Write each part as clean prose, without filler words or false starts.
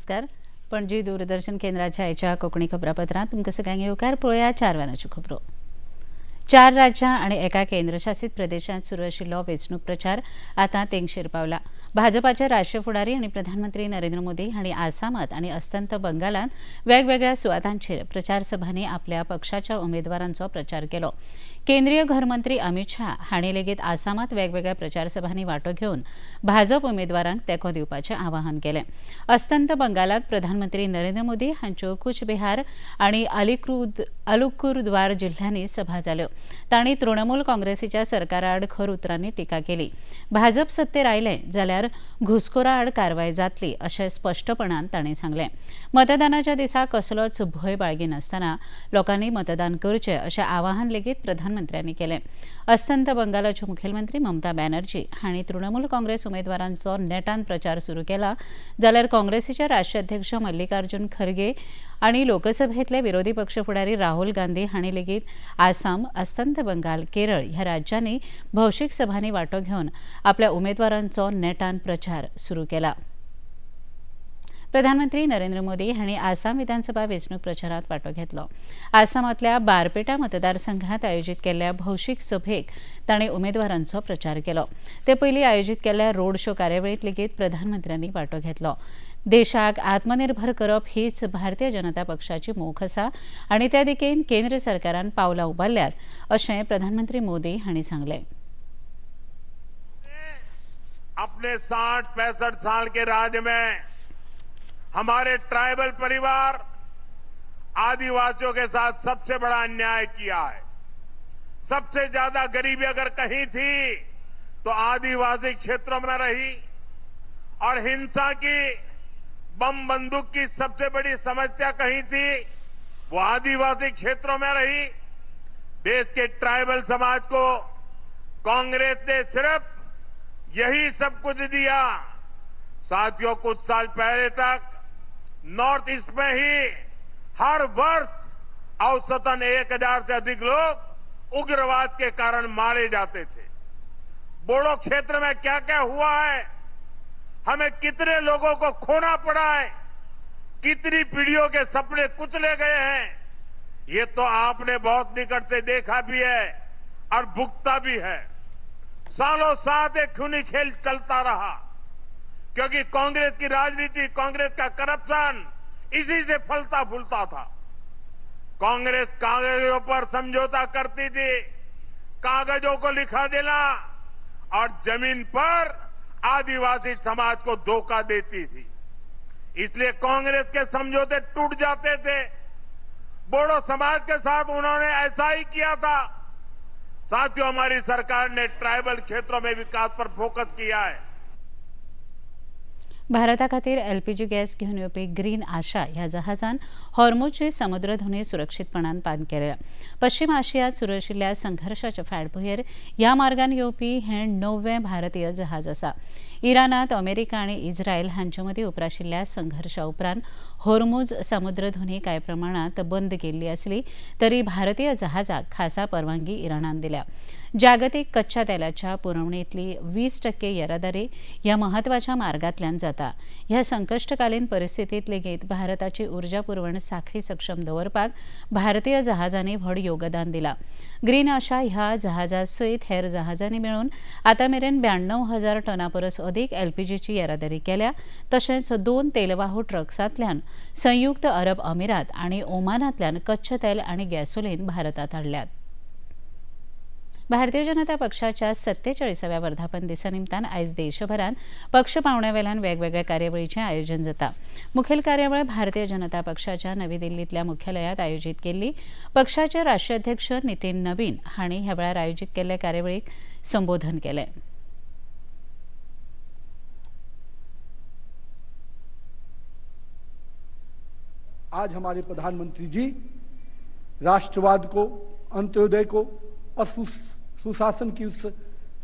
नमस्कार. पणजी दूरदर्शन केंद्राच्या आयच्या कोंकणी खबरापत्रांत तुमकां सगळ्यांक येवकार. पळोवया 4 वरांच्यो खबरो. 4 राज्यां आनी एका केंद्रशासीत प्रदेशांत सुरू आशिल्लो वेंचणूक प्रचार आतां तेंगशेर पावला. भाजपाचे राष्ट्रीय फुडारी आनी प्रधानमंत्री नरेंद्र मोदी हांणी आसामांत आनी अस्तंत बंगालांत वेगवेगळ्या सुवातांचेर प्रचार सभांनी आपल्या पक्षाच्या उमेदवारांचो प्रचार केलो. केंद्रीय घरमंत्री अमित शाह हांणी लेगीत आसामांत वेगवेगळ्या प्रचार सभांनी वांटो घेवन भाजप उमेदवारांक तेंको दिवपाचें आवाहन केलें. अस्तंत बंगालांत प्रधानमंत्री नरेंद्र मोदी हांच्यो कुचबिहार आनी अलिपुरद्वार जिल्ह्यांनी सभा जाल्यो. तांणी तृणमूल काँग्रेसीच्या सरकाराआड खर उतरांनी टिका केली. भाजप सत्तेर आयलें जाल्यार घुसखोरा आड कारवाय जातली अशें स्पश्टपणान तांणी सांगलें. मतदानाच्या दिसा कसलोच भंय बाळगिनासतना लोकांनी मतदान करचें अशें आवाहन लेगीत प्रधानमंत्र्यांनी केलें. अस्तंत बंगालाच्यो मुखेलमंत्री ममता बॅनर्जी हांणी तृणमूल काँग्रेस उमेदवारांचो नेटान प्रचार सुरू केला, जाल्यार काँग्रेसीचे राष्ट्रीय अध्यक्ष मल्लिकार्जुन खरगे आनी लोकसभेतले विरोधी पक्ष फुडारी राहुल गांधी हांणी लेगीत आसाम, अस्तंत बंगाल, केरळ ह्या राज्यांनी भौशीक सभांनी वांटो घेवन आपल्या उमेदवारांचो नेटान प्रचार सुरू केला. प्रधानमंत्री नरेंद्र मोदी हांणी आसाम विधानसभा वेंचणूक प्रचारांत वांटो घेतलो. आसामांतल्या बारपेटा मतदारसंघात आयोजीत केल्ल्या भौशीक सभेक तांणी उमेदवारांचो प्रचार केलो. ते पयलीं आयोजीत केल्ल्या रोड शो कार्यावळींत लेगीत प्रधानमंत्र्यांनी वांटो घेतलो. देशाक आत्मनिर्भर करप हीच भारतीय जनता पक्षाची मोख आसा आनी त्या दिकेन केंद्र सरकारान पावलां उबारल्यात अशें प्रधानमंत्री मोदी हांणी सांगलें. अपने 60-65 साल के राज्य में हमारे ट्राइबल परिवार आदिवासियों के साथ सबसे बड़ा अन्याय किया है. सबसे ज्यादा गरीबी अगर कहीं थी तो आदिवासी क्षेत्रों में रही और हिंसा की, बम बंदूक की सबसे बड़ी समस्या कहीं थी वो आदिवासी क्षेत्रों में रही. देश के ट्राइबल समाज को कांग्रेस ने सिर्फ यही सब कुछ दिया. साथियों, कुछ साल पहले तक नॉर्थ ईस्ट में ही हर वर्ष औसतन 1000 से अधिक लोग उग्रवाद के कारण मारे जाते थे. बोडो क्षेत्र में क्या क्या हुआ है, हमें कितने लोगों को खोना पड़ा है, कितनी पीढ़ियों के सपने कुचले गए हैं, ये तो आपने बहुत निकट से देखा भी है और भुगता भी है. सालों साल एक खूनी खेल चलता रहा, क्योंकि कांग्रेस की राजनीति, कांग्रेस का करप्शन इसी से फलता फूलता था. कांग्रेस कागजों पर समझौता करती थी, कागजों को लिखा देना और जमीन पर आदिवासी समाज को धोखा देती थी. इसलिए कांग्रेस के समझौते टूट जाते थे. बोडो समाज के साथ उन्होंने ऐसा ही किया था. साथियों, हमारी सरकार ने ट्राइबल क्षेत्रों में विकास पर फोकस किया है. भारता खातीर एलपीजी गॅस घेवन येवपी ग्रीन आशा ह्या जहाजान हॉर्मुजची समुद्रधुनी सुरक्षीतपणान पार केल्या. पश्चिम आशियांत सुरू आशिल्ल्या संघर्शाच्या फाटभुंयेर ह्या मार्गान येवपी हें 9वें भारतीय जहाज आसा. इराणांत अमेरिका आनी इस्रायल हांचे मदीं उप्राशिल्ल्या संघर्शा उपरांत होर्मुज समुद्रधुनी कांय प्रमाणांत बंद केल्ली आसली तरी भारतीय जहाजाक खासा परवानगी इराणान दिल्या. जागतीक कच्च्या तेलाच्या पुरवणेंतली 20% येरादारी ह्या म्हत्वाच्या मार्गांतल्यान जाता. ह्या संकश्टकालीन परिस्थितींत लेगीत भारताची उर्जा पुरवण साखळी सक्षम दवरपाक भारतीय जहाजांनी व्हड योगदान दिलां. ग्रीन आशा ह्या जहाजा सयत हेर जहाजांनी मेळून आतां मेरेन 92,000 टना परस अदीक एलपीजीची येरादारी केल्या. तशेंच 2 तेलवाहू ट्रक्सांतल्यान संयुक्त अरब अमिरात आनी ओमानांतल्यान कच्चें तेल आनी गॅसोलीन भारतांत हाडल्यात. भारतीय जनता पक्षाच्या 47व्या वर्धापन दिसा निमतान आयज देशभरांत पक्ष पावण्यावेल्यान वेगवेगळ्या कार्यावळीचें आयोजन जाता. मुखेल कार्यावळ भारतीय जनता पक्षाच्या नवी दिल्लींतल्या मुख्यालयांत आयोजीत केल्ली. पक्षाचे राष्ट्रीय अध्यक्ष नितीन नवीन हांणी ह्या वेळार आयोजीत केल्ले कार्यावळीक संबोधन केलें. आज हमारे प्रधानमंत्री जी राष्ट्रवाद को, अंत्योदय को और सुशासन की उस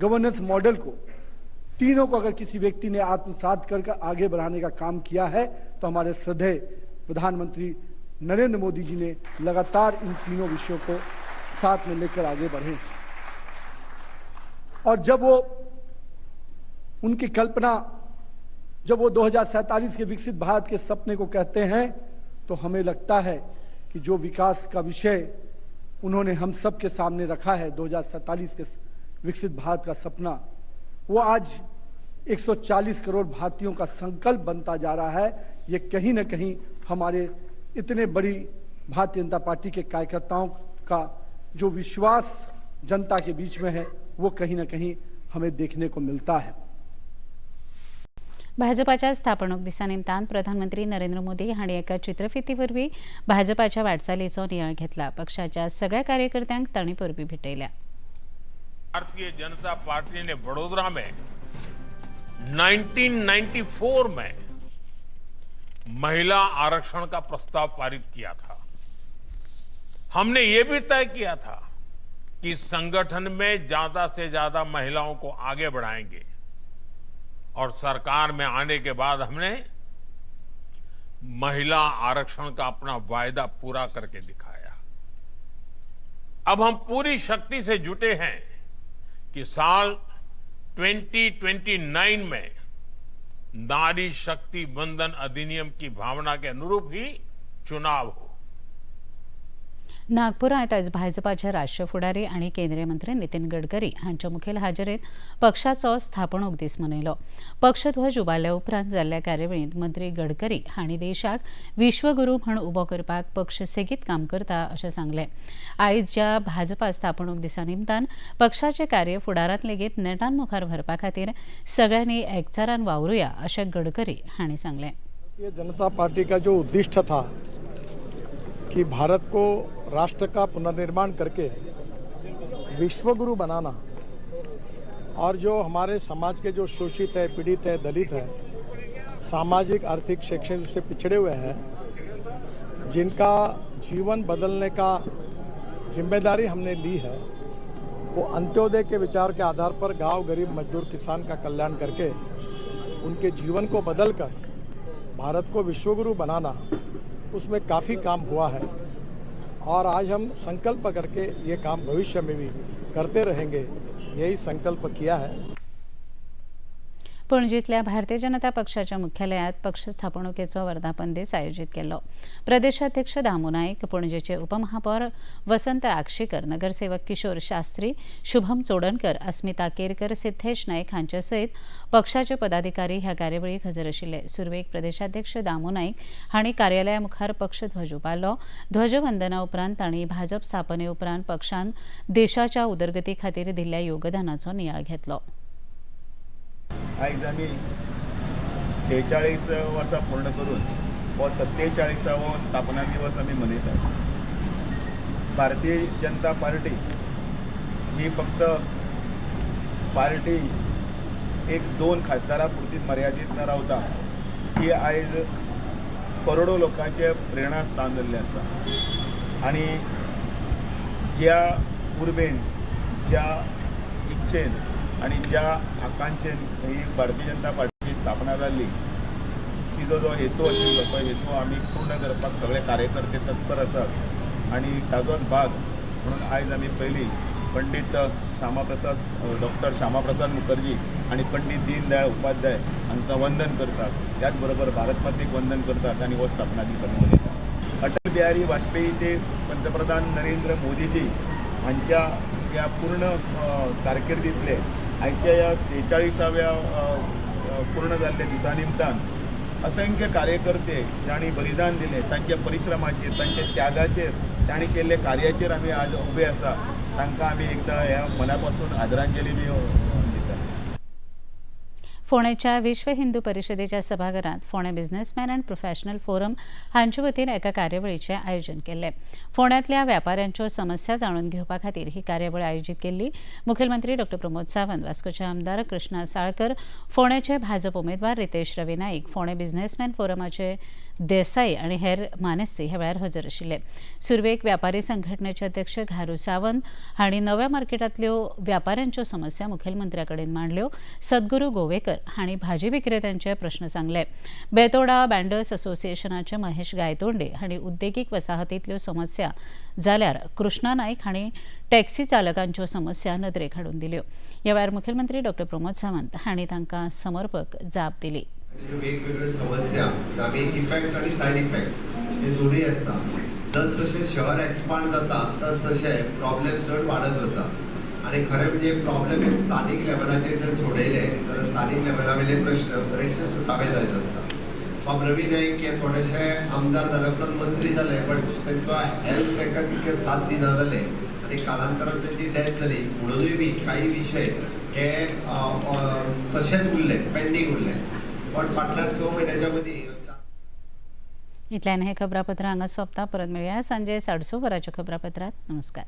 गवर्नेंस मॉडल को, तीनों को अगर किसी व्यक्ति ने आत्मसात कर आगे बढ़ाने का काम किया है तो हमारे श्रद्धेय प्रधानमंत्री नरेंद्र मोदी जी ने लगातार इन तीनों विषयों को साथ में लेकर आगे बढ़े. और जब वो उनकी कल्पना जब वो 2047 के विकसित भारत के सपने को कहते हैं, तो हमें लगता है कि जो विकास का विषय उन्होंने हम सब के सामने रखा है, 2047 के विकसित भारत का सपना, वो आज 140 करोड़ भारतीयों का संकल्प बनता जा रहा है। ये कहीं ना कहीं हमारे इतने बड़ी भारतीय जनता पार्टी के कार्यकर्ताओं का जो विश्वास जनता के बीच में है, वो कहीं ना कहीं हमें देखने को मिलता है। भाजपाच्या स्थापणूक दिसा निमतान प्रधानमंत्री नरेंद्र मोदी हांणी एका चित्रफिती वरवीं भाजपाच्या वाटचालीचो नियाळ घेतला. पक्षाच्या सगळ्या कार्यकर्त्यांक तांणी परबीं भेटयल्या. भारतीय जनता पार्टी ने वडोदरा में 1994 में महिला आरक्षण का प्रस्ताव पारित किया था. हमने ये भी तय किया था कि संगठन में ज्यादा से ज्यादा महिलाओं को आगे बढ़ाएंगे और सरकार में आने के बाद हमने महिला आरक्षण का अपना वायदा पूरा करके दिखाया. अब हम पूरी शक्ति से जुटे हैं कि साल 2029 में नारी शक्ति वंदन अधिनियम की भावना के अनुरूप ही चुनाव हो. नागपुरात आयज भाजपाचे राष्ट्रीय फुडारी आनी केंद्रीय मंत्री नितीन गडकरी हांच्या मुखेल हाजेरीत पक्षाचो स्थापणूक दीस मनयलो. पक्षध्वज उबारल्या उपरांत जाल्ल्या कार्यावळींत मंत्री गडकरी हांणी देशाक विश्वगुरू म्हूण उबो करपाक पक्ष सेगीत काम करता अशें सांगलें. आयज ज्या भाजपा स्थापणूक दिसा निमतान पक्षाचें कार्य फुडारांत लेगीत नेटान मुखार व्हरपा खातीर सगळ्यांनी एकचारान वावरुया अशें गडकरी हांणी सांगलें. भारतीय जनता पार्टी का जो उद्दिष्ट था कि भारत को राष्ट्र का पुनर्निर्माण करके विश्वगुरु बनाना और जो हमारे समाज के जो शोषित है, पीड़ित है, दलित है, सामाजिक, आर्थिक, शैक्षणिक रूप से पिछड़े हुए हैं, जिनका जीवन बदलने का जिम्मेदारी हमने ली है, वो अंत्योदय के विचार के आधार पर गांव, गरीब, मजदूर, किसान का कल्याण करके उनके जीवन को बदलकर भारत को विश्वगुरु बनाना, उसमें काफ़ी काम हुआ है और आज हम संकल्प करके ये काम भविष्य में भी करते रहेंगे, यही संकल्प किया है. पणजीतल्या भारतीय जनता पक्षाच्या मुख्यालयात पक्ष स्थापणुकेचो वर्धापन दीस आयोजीत केल्लो. प्रदेशाध्यक्ष दामू नायक, पणजेचे उपमहापौर वसंत आक्षीकर, नगरसेवक किशोर शास्त्री, शुभम चोडणकर, अस्मिता केरकर, सिद्धेश नायक हांचे सयत पक्षाचे पदाधिकारी ह्या कार्यावळीक हजर आशिल्ले. सुरवेक प्रदेशाध्यक्ष दामू नायक हांणी कार्यालया मुखार पक्षध्वज उबारलो. ध्वजवंदना उपरांत तांणी भाजप स्थापने उपरांत पक्षान देशाच्या उदरगती खातीर दिल्ल्या योगदानाचो नियाळ घेतलो. आयज आमी 46 वर्सां पूर्ण करून हो 47वो स्थापना दिवस आमी मनयतात. भारतीय जनता पार्टी ही फक्त पार्टी एक दोन खासदारा पुरतीच मर्यादीत न रावता ती आयज करोडो लोकांचें प्रेरणास्थान जाल्लें आसा आनी ज्या उर्बेन, ज्या इच्छेन आनी ज्या आकांक्षेन ही भारतीय जनता पार्टीची स्थापना जाल्ली, तिजो जो हेतू आशिल्लो तो हेतू आमी पूर्ण करपाक सगळे कार्यकर्ते तत्पर आसात आनी ताजोच भाग म्हणून आयज आमी पयलीं पंडीत श्यामाप्रसाद, डॉक्टर श्यामाप्रसाद मुखर्जी आनी पंडीत दीनदयाळ उपाध्याय हांकां वंदन करतात, त्याच बरोबर भारत मातेक वंदन करतात आनी हो स्थापना दीस आमी मनयतात. अटल बिहारी वाजपेयी ते पंतप्रधान नरेंद्र मोदीजी हांच्या ह्या पूर्ण कारकिर्दींतले आयच्या ह्या 46व्या पूर्ण जाल्ल्या दिसा निमतान असंख्य कार्यकर्ते जांणी बलिदान दिलें, तांच्या परिश्रमाचेर, तांच्या त्यागाचेर, तांणी केल्ल्या कार्याचेर आमी आज उबे आसा. तांकां आमी एकदां ह्या मना पासून आदरांजली बी दिता. फोंडेच्या विश्व हिंदू परिशदेच्या सभाघरात फोंडें बिझनेसमॅन अँड प्रोफेशनल फोरम हांचे वतीन एका कार्यावळीचें आयोजन केल्लें. फोंड्यांतल्या व्यापाऱ्यांच्यो समस्या जाणून घेवपा खातीर ही कार्यावळ आयोजीत केल्ली. मुखेलमंत्री डॉ प्रमोद सावंत, वास्कोचे आमदार कृष्णा साळकर, फोंडेचे भाजप उमेदवार रितेश रवी नाईक, फोंडें बिझनेसमॅन फोरमाचे देसाई आनी हेर मानेस्ती ह्या वेळार हजर आशिल्ले. सुरवेक व्यापारी संघटनेचे अध्यक्ष घारू सावंत हांणी नव्या मार्केटांतल्यो व्यापाऱ्यांच्यो समस्या मुखेलमंत्र्या कडेन मांडल्यो. सद्गुरू गोवेकर हांणी भाजी विक्रेत्यांचे प्रश्न सांगले. बेतोडा बँडर्स असोसिएशनाचे महेश गायतोंडे हांणी उद्देगीक वसाहतींतल्यो समस्या, जाल्यार कृष्णा नाईक हांणी टॅक्सी चालकांच्यो समस्या नदरेक हाडून दिल्यो. ह्या वेळार मुखेलमंत्री डॉ प्रमोद सावंत हांणी तांकां समर्पक जाप दिली. वेगवेगळ्यो समस्या आमी इफेक्ट आनी सायड इफेक्ट हे दोनूय आसता. जस जशें शहर एक्सपांड जाता तस तशें प्रॉब्लेम चड वाडत वता आनी खरें म्हणजे प्रॉब्लेम हे स्थानीक लेवलाचेर जर सोडयले जाल्यार स्थानीक लेवला वयले प्रश्न बरेचशे सुटावे जायत आसता. बाब रवी नायक हे थोडेशे आमदार जाले उपरांत मंत्री जाले, बट तेंचो हेल्थ तांकां तितके साथ दिना जाले आनी कालांतरान तेंची डेथ जाली. म्हणूनय बी काही विशय हे तशेच उरले, पेंडींग उरले. पण फाटल्या 6 म्हयन्याच्या मदीं. इतल्यान हे खबरापत्र हांगा सोंपता. परत मेळया सांजे 6:30 वरांच्या खबरापत्रात. नमस्कार.